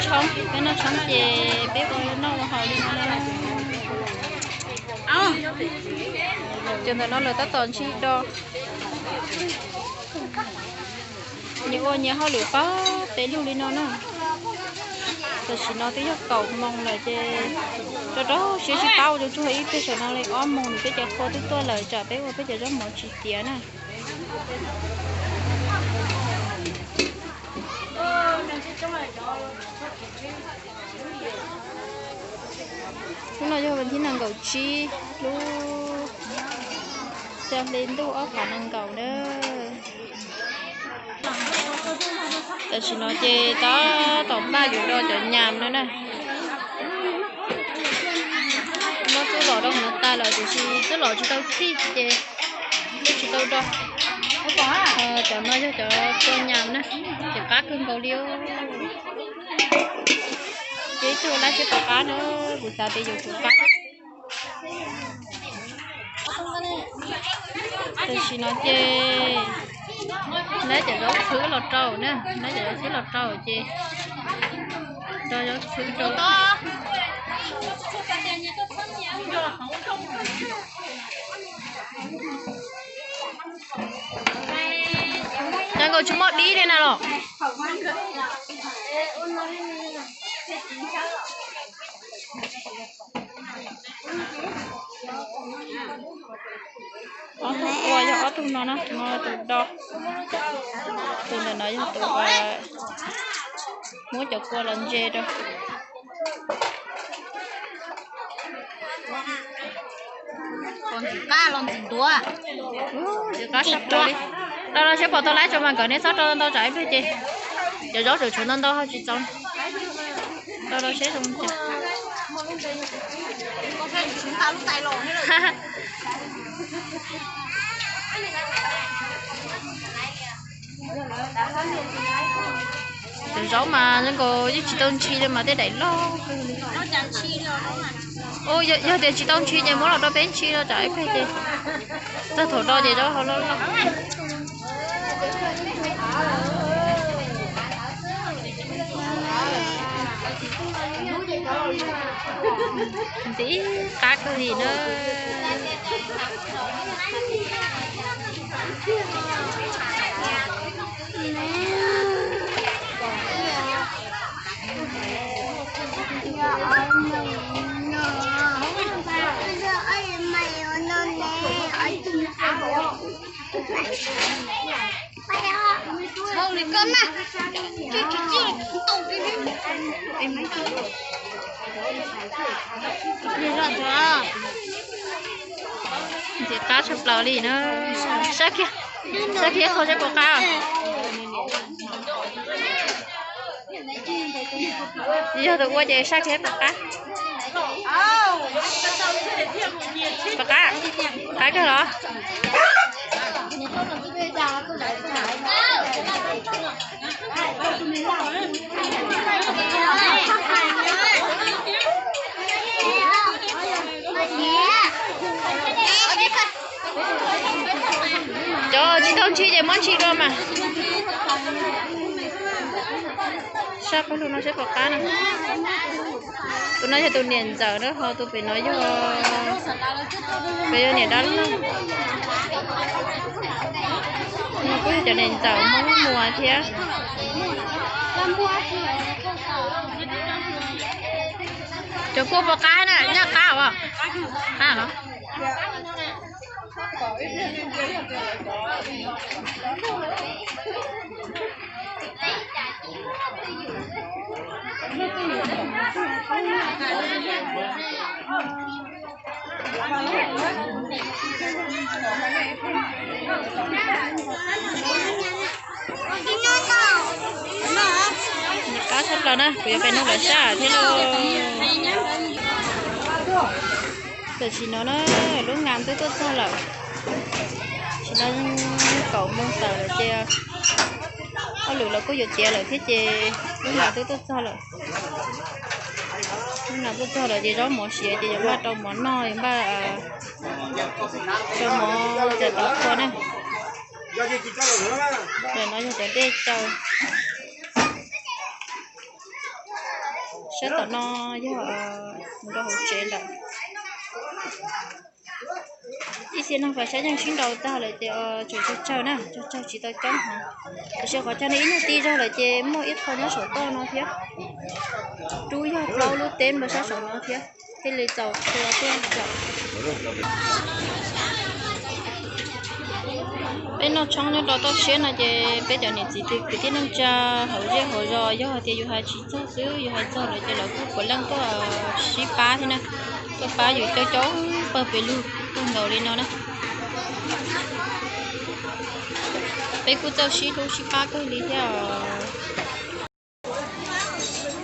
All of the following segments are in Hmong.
Peb noj tshoob ces peb ua noj ua haus li no na. Cov ntawm no lawv tab tom ntshis do. Nyias ua nyias hauj lwm pab peb lug li no na. Tam sim no twb yog kaum moos lawm ces rau rau siab tsis pab ua tsuag tsuag ib pliag, saum no li ob moos nws peb cov qhua twb tuaj lawm, tsam peb ua peb cov zaub mov tsis tiav na. Lub no yog vas thib nees nkaum tsib lub xyoo hli ntuj ob phav nees nkaum na. Tam sim no ces tab tom npaj yuav do cov nyas no na. Muab txuj lom rau hauv no tag lawm tiam sis txuj lom tsis tau khij ces twb tsis tau do. Cov no yog cov kua nyas na, ces qab kawg nkaus li. Ces ib tug lab siab pom qab na, kuv xav tias yuav tsum qab. Tam sim no ces lab cov zaub txhwb los rau na, lab cov zaub txhwb los rau ces do zaub txhwb rau. Cov nkaus tsis muaj dib li na los. Ob tug ua yog ob tug no na, tus no tus do, tus ntawm no yog tus muab cov kua los ntse rau. Ntxim qab los ntxim ntuav. Ntxim qab sab plaws li. Rau rau seb puas tau lab tso mas nkawd neb txhob rau ntau tsam ib pliag ces cov zaub tseem tshuav ntau ntau ho tsis txaus. Rau rau seb zoo cas. Cov zaub mas zoo nkaus yeej tsis tau ntshis li mas tej daim loj kawg li. Yog tias tsis tau ntshis ces muab los rau peb ntshis los tsam ib pliag ces txog thaum do ces zaub ho loj loj. Ntxim qab kawg li na. Ntxim qab tshaj plaws li na. Sab kiag, sab kiag qhov seb puas qab. Yog tus ua ces sab kiag puas qab. Puas qab? Qab kawg los? Cov tsis tau ntshis ces muab ntshis dua mas. Sab pab lug no seb puas qab na. Tus no yog tus niam ntxawm na, ho tus pem no yog, pem yog niam dab laug. No kuj yog cov niam ntxawm Hmoob Muas thiab. Cov kua puas qab na, nyaj qab os? Qab los? Qab tshaj plaws na, kuv yuav pem nug lawv sab thiab lauj. Tam sim no na, lub nas twb tuaj txog lawm. Tam sim no kaum moos tawm lawm ces hauj lwm los kuj yuav tiav lawm thiab ces lub nas twb tuaj txog lawm. Lub nas tuaj txog lawm ces zaub mov siav ces yuav npaj rau mov noj, yuav npaj rau mov cov tov qhua na. Ntawm no yog cov dej tsaws. Sab tom no yog mus rau hauv tsev lawm. Ib txhia neeg pais saib yeej sib nraus tag lawm ces tseem tsawg tsawg na, tsawg tsawg tsis tau coob heev. Tiam sis qhov chaw no ib nyuag ti zog lawm ces muaj ib qho nyob saum toj no thiab. Rub yog plaub lub teb npawg sab saum no thiab, thiaj li txaus qhua tuaj caum. Peb noj tshoob nyob rau toj siab no ces peb cov niam txiv kwv tij neej tsa hauv zej hauv zos yog hais tias yus hais tsis txog xwb, yus hais txog lawm ces lawv kuj puav leej tuaj sib pab thiab na, tuaj pab yus coob coob pawg pes lug kawg nkaus li no na. Peb kuj txawj sib hlub sib pab kawg li thiab os.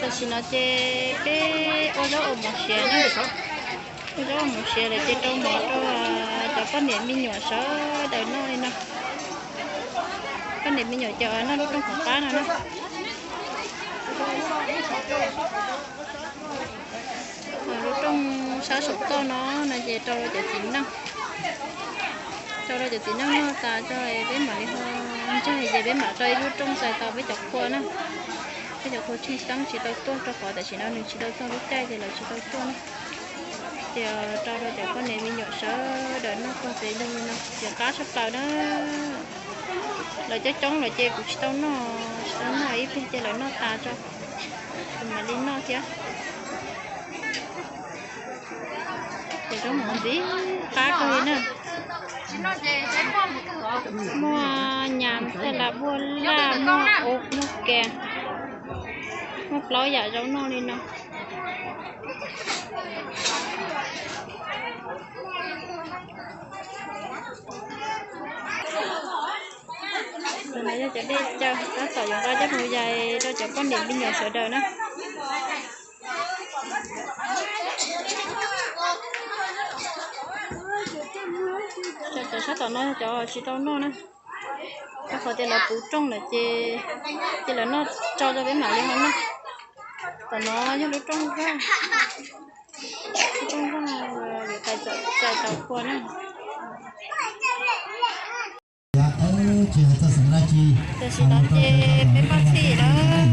Tam sim no ces peb ua zaub ua mov siav na, ua zaub ua mov siav lawm ces rau mov rau cov poj niam me nyuam sawv daws noj li no. Poj niam me nyuam ces noj lub rooj qhov qab no na. Lub rooj sab saum toj no no ces rau rau cov txiv neej, rau rau cov txiv neej noj tas tso peb mam li ho ntsaig ces peb mam rau ib lub rooj txais tau peb cov qhua na. Peb cov qhua tshee xeeb tsis tau tuaj rau qhov tam sim no nws tsis tau txog lub caij ces lawv tsis tau tuaj na. Ces rau rau cov poj niam me nyuam sawv daws noj pawg pes lug li no ces qab tshaj plaws na. Lawv coob coob lawm ces kuv tsis tau noj, tsis tau noj ib pliag ces lawv noj tas tso, kuv mam li noj thiab. Ces zaub mov ntxim qab kawg li na. Muaj nyas, taj las, buaj laj, muaj ub, muaj ke, muaj plaub yam zaub noj li no. Tus no yog cov dej caw tab tom yuav nqa coj mus yais rau cov poj niam me nyuam sawv daws na. Cov sab tom no yog cov tsis tau noj na, rau qhov tias lawv puv rooj lawm ces, ces lawv noj tso rau peb mam li ho noj. Tom no yog lub rooj vag, lub rooj vag yuav txais tau qhua na. Tam sim no ces peb poj ntxhib lawm,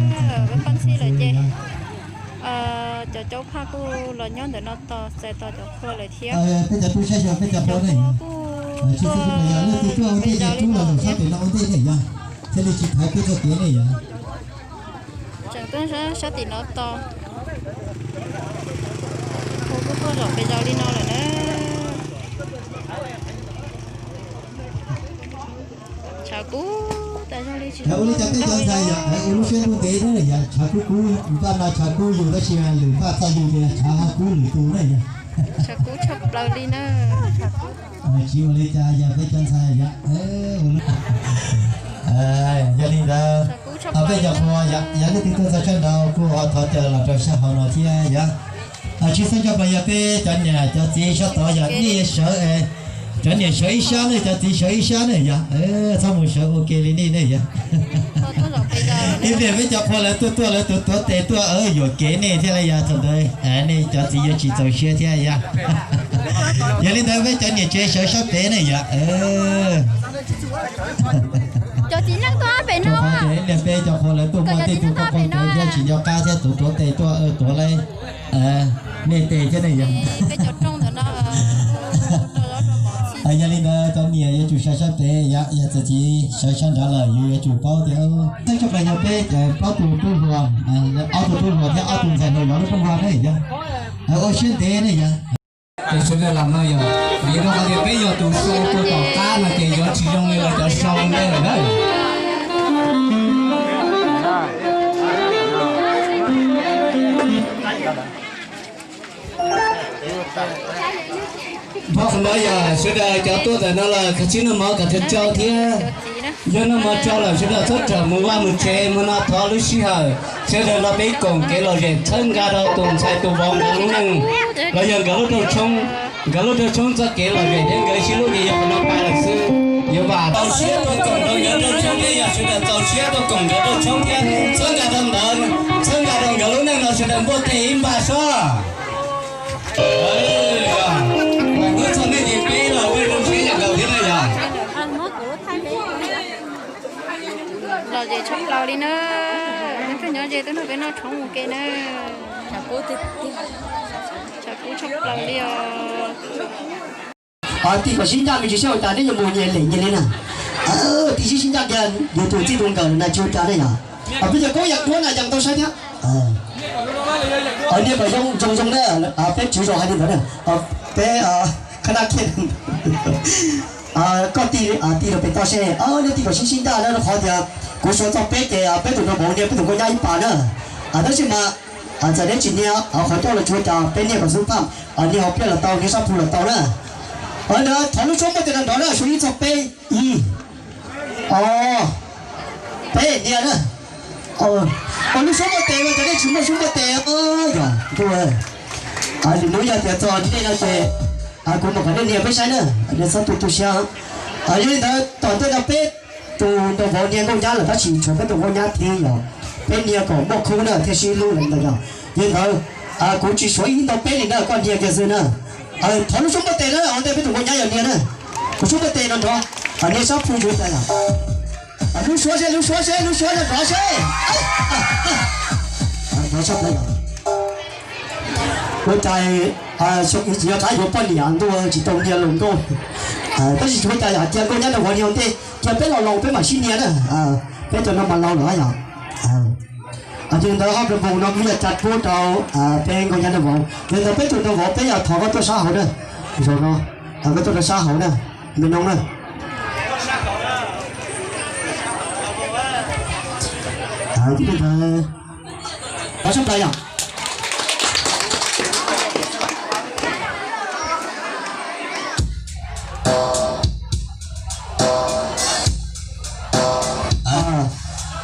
peb poj ntxhib lawm ces cov caub phaj kuj los nyob ntawm no tos txais tos cov qhua lawm thiab. Cov qhua kuj pes zaws li no. Tseem tuaj sab tim no tos, qhua kuj tuaj zom pes zaws li no lawm na. Tshav kub tas zog li tsis tau ua li cas peb cov ntxhais yom, ua lub siab ntuj ntev thiab yom, tshav kub kub, npaj no tshav kub yus tab sis lwm npaj txoj yus ces tshav ho kub lwm tus na yom. Tshav kub tshaj plaws li na. Tsis ua li cas yog peb cov ntxhais yom. Yog li ntawd, peb cov qhua yog leej twg tuaj txog sab nraud kuj ho thov caw los rau sab hauv no thiab yom. Tshwj xeeb tshaj plaws yog peb cov niam cov txiv sab tod yog nej yuav sawv, cov niam sawv ib sab ne, cov txiv sawv ib sab ne yom. Txhob mus sawv ua ke li nej ne yom. Ib pliag peb cov qhua lawv tuaj tuaj lawv tuav tuav tes tuaj yuam kev nej thiab li yom, thaum ntawd nej cov txiv yuav tsis txaus siab thiab yom. Yog li ntawd peb cov niam tsev sawv sab pem ne yom. Rau qhov tias ib pliag peb cov qhua lawv tuaj muaj tej tug qhua qhua cawv thiab tsis nco qab thiab tuav tuav tes tuaj tuav lawv nej tes thiab ne yom. Yog li ntawd cov niam yuav tsum sawv sab pem yom, yog txawm txiv sawv sab nrad lawm yus yuav tsum paub tias txheeb tshaj plaws yog peb plaub tug tub hluas, ob tug tub hluas thiab ob tug ntxhais hluas yog lub rooj vag ne yom. Ua siab ntev ne yom. Ces sawv daws los no yog vim rau qhov tias peb yog tus sau tuaj tom qab no ces yuav tsis zoo li lawv cov sau ntej lawm na. Dhau qhov no yog sawv daws cov tuaj ntawm no lawm kav tsij noj mov kom tsau tsau thiab. Yog noj mov tsau lawm sawv daws txhob rawm mus vaj mus tsev, mus no thov lub sij hawm sawv daws nrog peb koom kev lom zem txhawb nqa rau tus ntxhais tus vauv nkawd lub neej los yog nkawd lub rooj tshoob, nkawd lub rooj tshoob txoj kev lom zem thiab nkawd sib hlub ces yog qhov no pab lawm xwb. Yuav vam txaus siab tuaj koom rau nkawd rooj tshoob thiab yog sawv daws txaus siab tuaj koom nkawd rooj tshoob thiab txhawb nqa rau ntawd, txhawb nqa rau nkawd lub neej no sawv daws npuaj teg ib npaj sob. Hnub txog nej ces peb los peb zoo siab yam nkaus thiab na yog. Lom zem tshaj plaws li na. Neb pheej nyob ze twb nrog peb noj tshoob ua ke na. Tshav kub tiag tiag, tshav kub tshaj plaws li os. Tij kom sib ncaj me ntsis seb ua cas neb yuav mus nyias lem nyias li na. Tij sib sib ncaj kiag, yus tus txij tus nkawm na tsis ua cas ne yom. Peb cov koob yam duab na yees tau saib thiab. Niag kom zoo zoo na, peb tswv zos hais li ntawd na. Peb khab nab khiaj koj tij, tij rau pem toj seb, nej tij kom sib sib ncaj na, rau qhov tias kuv suav txog peb ces peb tus nraug vauv nias peb tus nkauj nyab ib pas na. Tab sis mas txawm neb tsis nias qhov ncauj los tsis ua cas, peb nias kom xub phaj, nias hauv pliaj los tau, nias sab plhu los tau na. Ntawd thov lub suab npuaj tes no nrov na, suav ib txog peb, ib, ob, peb nias na. Ua lub suab npuaj tes mas cov nej tsis muaj suab npuaj tes, yog ntuj, lwm hnub yog tias txog dej no ces kuv mam kom nej nias peb saib na, nej txhob tu tu siab. Yog li ntawd tom ntej no peb tus nraug vauv nias nkauj nyab lawm tab sis tshuav peb tus nkauj nyab thiab yog peb nias kom muaj khub na thiaj sib hlub lawm ntawd yog. Yog li ntawd kuv tsis suav ib ntau peb li na, koj nias kiag xwb na. Thov lub suab npuaj tes na, ua ntej peb tus nkauj nyab yog nias na. Lub suab npuaj tes no nrov, nias sab plhu tsis ua cas yom. Lub suab seb, lub suab seb, lub suab nrov seb. Nrov sab plhu yom. Ua cas xyoo ib tsis yog qab yuav poj niam ntuj tsis tau nias los nkauj. Tab sis tsis ua cas yom, cia nkauj nyab nraug vauv nias ua ntej, cia peb laus laus peb mam sib nias na. Peb cov no mas laus lawm yom. Yog li ntawd hauv peb npoo no kuj yog tsa puab rau peb nkauj nyab nraug vauv. Yog li ntawd peb tus nraug vauv peb yog thov koj tuaj sab hauv na. Zaum no thov koj tuaj rau sab hauv na, me noog na. Ntawd, ov sab plawv yom.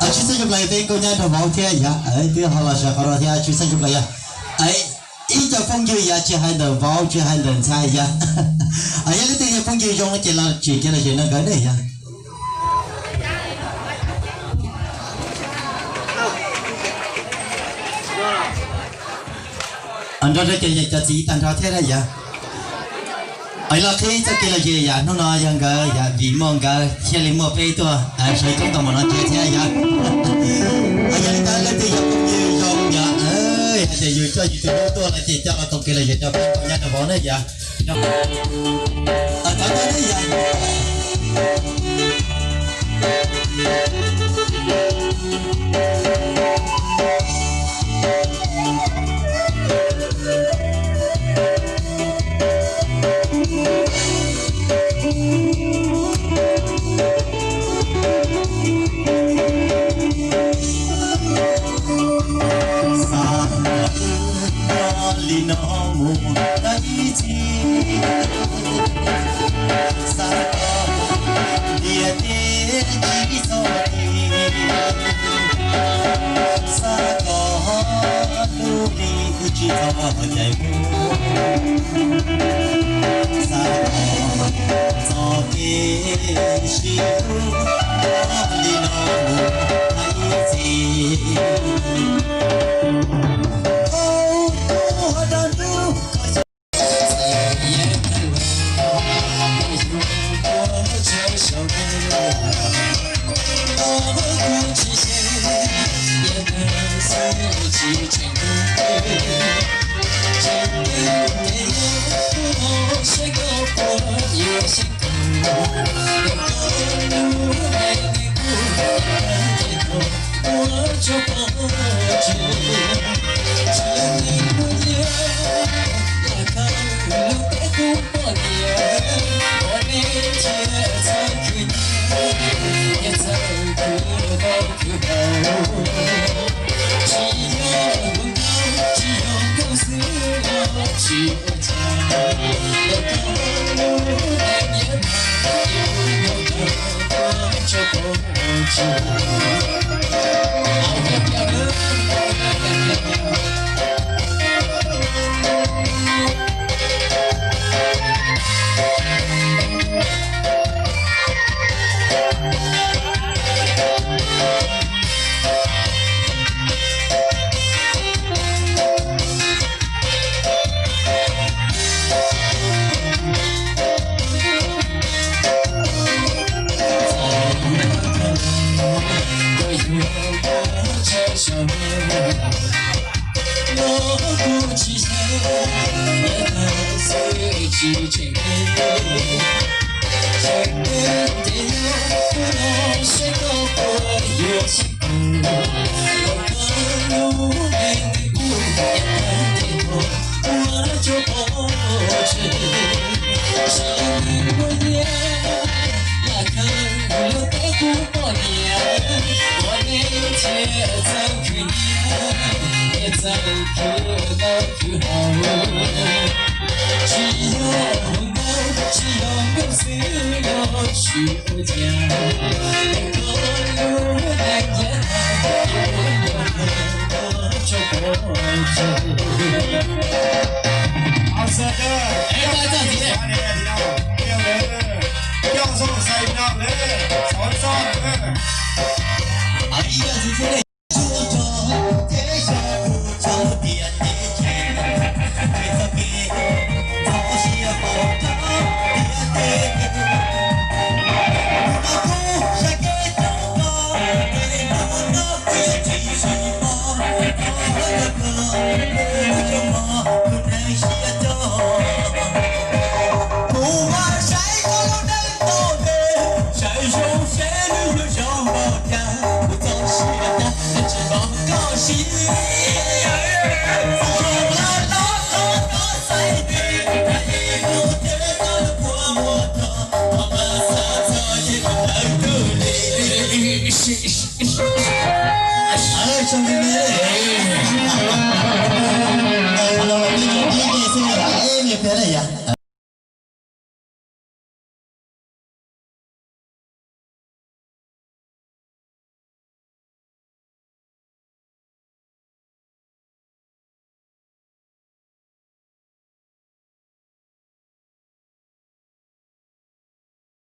Tshwj xeeb tshaj plaws peb nkauj nyab nraug vauv thiab yog twb ho los sawv qhov no thiab, tshwj xeeb tshaj plaws yog ib co phooj ywg yog tsis hais ntawm vauv tsis hais ntawm ntxhais yog, yog leej twg yog phooj ywg zoo ces los tsim kev lom zem no nkawd ne yog. Nrog rau cov txiv tag nrho thiab na yog. Los qhib txoj kev lom zem yom, hnub no yog nkawd yog vim muaj nkawd thiaj li muaj peb tuaj sawv coob tau mus no ntse thiab yog. Yog li ntawd leej twg yog phooj ywg zoo yog hais tias yus coj yus tus hlub tuaj no ces coj los koom kev lom zem rau peb nkauj nyab nraug vauv na yog. Thov ntawd ne yog. Xav li no mus tau ib txhis, xav kom ntiaj teb tsis txhob dim, xav kom hnub hli tsis txhob ncaim mus, xav kom txoj kev sib hlub li no mus tau ib txhis. Ib